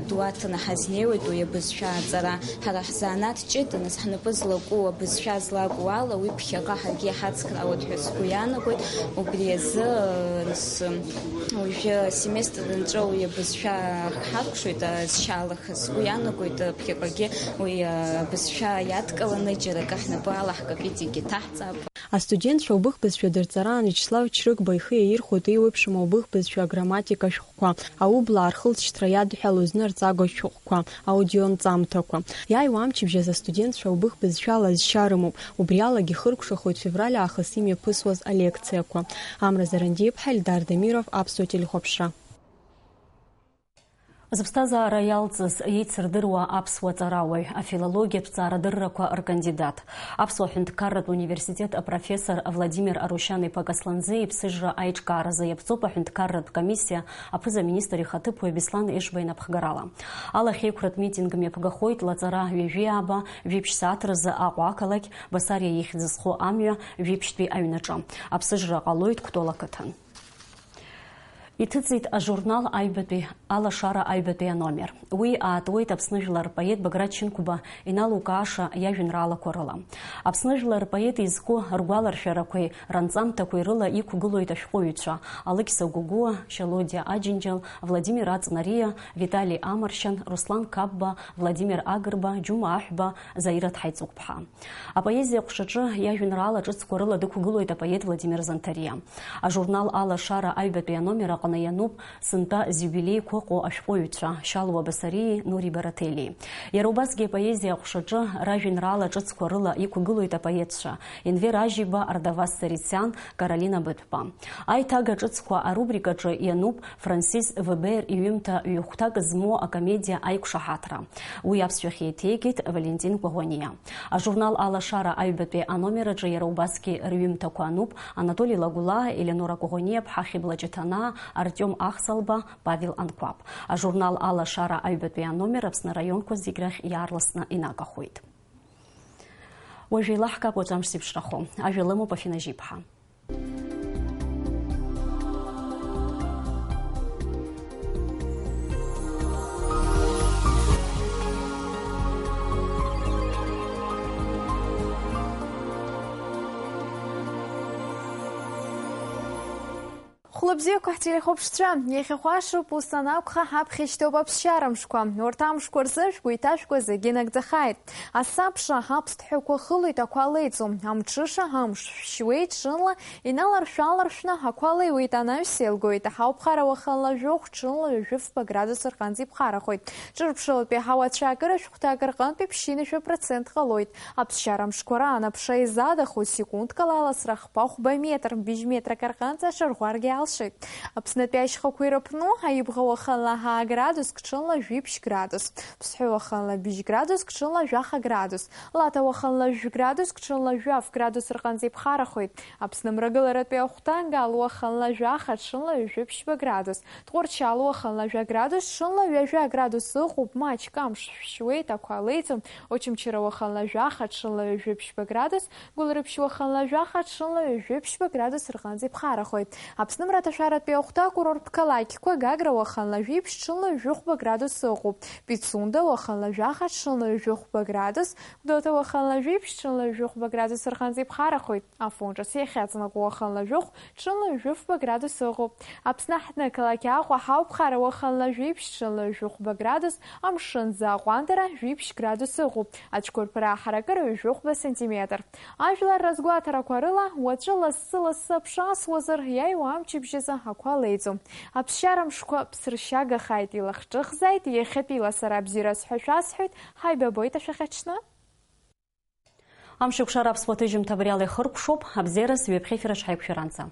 ду аҭаны ҳазнеиуеит уи абызшәа аҵара. Ҳара ҳзанааҭ ҷыданы, ҳнапы злаку абызшәа злаку ала, уи ԥхьаҟа ҳаргьы иҳацхраауеит ҳәа сгәы иаанагоит. Убри азы, нас, уажәы семестр нҵәа уи абызшәа ҳакәшоит, зшьала сгәы иаанагоит, ԥхьаҟагьы уи абызшәа иадкыланы џьара акы ҳнапы алаҳкып, иҵегьгьы ҭаҳҵап. Астудентцәа аубых бызшәа дырҵараан Виачеслав Чрыгба ихы иаирхәоит еиуеиԥшым аубых бызшәа аграмматика ашәҟәқәа, аублаа рхылҵшьҭра иадҳәалоу зны рҵага шәҟәқәа, аудионҵамҭақәа. Иааиуа амчыбжь азы астудентцәа аубых бызшәала зшьа рымоуп, убри алагьы ихыркәшахоит февраль аахыс имҩаԥысуаз алекциақәа. Амра Зарандиаԥҳа, Ельдар Дамиров, Аԥсуа телехәаԥшра. Зыԥсҭазаара иалҵыз, еицырдыруа аԥсуа ҵарауаҩ, афилологиатә ҵаарадыррақәа ркандидат, Аԥсуа ҳәынҭқарратә университет апрофессор Владимир Арушьан-иԥа Касланӡе иԥсыжра аиҿкааразы иаԥҵоуп аҳәынҭқарратә комиссиа аԥыза-министр ихаҭыԥуаҩ Беслан Ешба инапхгарала. Алахьеиқәратә митинг мҩаԥгахоит лаҵара ҩажәи ааба, жәиԥшь сааҭ рзы Аҟәа ақалақь, Басариа ихьӡ зху амҩа, жәиԥшьтәи аҩнаҿы. Аԥсыжра ҟалоит Кәтол ақыҭан. Иҭыҵит ажурнал Аҩбатәи, Алашара аҩбатәи аномер. Уи аатуеит Аԥсны жәлар рпоет Баграт Шьынқәба иналукааша иажәеинраалақәа рыла. Аԥсны жәлар рпоет изку ргәаларшәарақәеи ранҵамҭақәеи рыла иқәгылоит ашәҟәыҩҩцәа Алықьса Гогәуа, Шьалодиа Аџьынџьал, Владимир Аҵнариа, Витали Амаршьан, Руслан Қапба, Владимир Агрба, Џьума Аҳәба, Заира Ҭҳаиҵыгәԥҳа. Апоезиа аҟәшаҿы иажәеинраала ҿыцқәа рыла дықәгылоит апоет Владимир Занҭариа. Ажурнал Алашара аҩбатәи аномер аҟны иануп сынтәа зиубилеиқәа ыҟоу ашәҟәыҩҩцәа Шьалуа Басариеи Нури Бараҭелиеи. Иара убасгьы апоезиа аҟәшаҿы ражәеинраала ҿыцқәа рыла иқәгылоит апоетцәа Енвер Ажьиба, Ардавас Сарициан, Каролина Быҭәба. Аиҭага ҿыцқәа арубрикаҿы иануп Франсис Вебер иҩымҭа ҩ-хәҭак змоу акомедиа Аиқәшаҳаҭра. Уи аԥсшәахь еиҭеигеит Валентин Кәаӷәаниа. Ажурнал Алашара аҩбатәи аномер аҿы иара убасгьы рҩымҭақәа ануп Анатоли Лагәлаа, Елеонора Кәаӷәаниаԥҳа, Хьыбла Ҷыҭанаа, Артиом Ахсалба, Павел Анқәаб. Ажурнал Алашара аҩбатәи аномер Аԥсны араионқәа зегь рахь иаарласны инагахоит. Уажә еилаҳкаап уаҵәы амш зеиԥшрахо. Ажәа лымоуп Афина Жьиԥҳа. Хәлыбзиақәа ҳтелехәаԥшцәа, иахьахәашоуп, ус анакәха, ҳаԥхьа ишьҭоуп аԥсшьара мшқәа. Урҭ амшқәа рзы шәгәы иҭашәкуа зегьы нагӡахааит. Асабша, аԥсҭҳәақәа хылоит ақәа леиҵо, амҽыша, амш шәшьуеит, ҽынла иналаршә-ааларшәны ақәа леиуеит, анаҩс еилгоит. Аҳауԥхара уахынла жәохә, ҽынла ҩажәи фба градус рҟынӡа иԥхарахоит. Ҿырԥшылатәи аҳауа ацәаакыра шәҟәҭак рҟынтәи ԥшьынҩажәа процент ҟалоит. Аԥсшьара мшқәа раан аԥша изаадахо секундк ала аласра хԥа-хәба метр, быжь метрак рҟынӡа аҽарӷәӷәаргьы алшоит. Аԥснытәи ашьхақәа ирыԥну, Аибӷа уахынла ҳаа градуск, ҽынла жәиԥшь градус, Ԥсҳәы уахынла быжь градуск, ҽынла жәаха градус, Лаҭа уахынла жәградуск, ҽынла жәаф градус рҟынӡа иԥхарахоит. Аԥсны мрагыларатәи ахәҭа Гал уахынла жәаха, ҽынла ҩажәи ԥшьба градус, Тҟәарчал уахынла жәа градус, ҽынла ҩажәа градус ыҟоуп, маҷк амш шәшьуеит, ақәа леиӡом. Очамчыра уахынла жәаха, ҽынла ҩажәи ԥшьба градус, Гәылрыԥшь уахынла жәаха, ҽынла ҩажәи ԥшьба градус рҟынӡа иԥхарахоит. Аԥсны мраҭашәаратәи ахәҭа акурорттә қалақьқәа Гагра уахынла жәиԥшь, ҽынла ҩажәи хәба градус ыҟоуп. Пицунда уахынла жәаха, ҽынла ҩажәи хәба градус, Гәдоуҭа уахынла жәиԥшь, ҽынла ҩажәи хәба градус рҟынӡа иԥхарахоит. Афон ҿыц иахьаҵанакуа уахынла жәохә, ҽынла ҩажәи фба градус ыҟоуп. Аԥсны аҳҭнықалақь Аҟәа ҳауԥхара уахынла жәиԥшь, ҽынла ҩажәи хәба градус, амшын аҟәандара жәиԥшь градус ыҟоуп. Ацәқәырԥара аҳаракыра ҩажәи хәба сантиметр. Ажәлар разгәаҭарақәа рыла, уаҵәы лассы-лассы аԥша асуазар, иааиуа амчыбжьазы ақәа леиӡом. Аԥсшьара мшқәа ԥсыршьагахааит, илахҿыхзааит, иахьатәи ласара абзиараз ҳәа шәасҳәоит, ҳаибабоит ашәахьаҽны. Амшеикәшара аԥсуа ҭыжьымҭа абри ала ихыркәшоуп, абзиараз ҩаԥхьа ефир аҿы ҳаиқәшәаранӡа.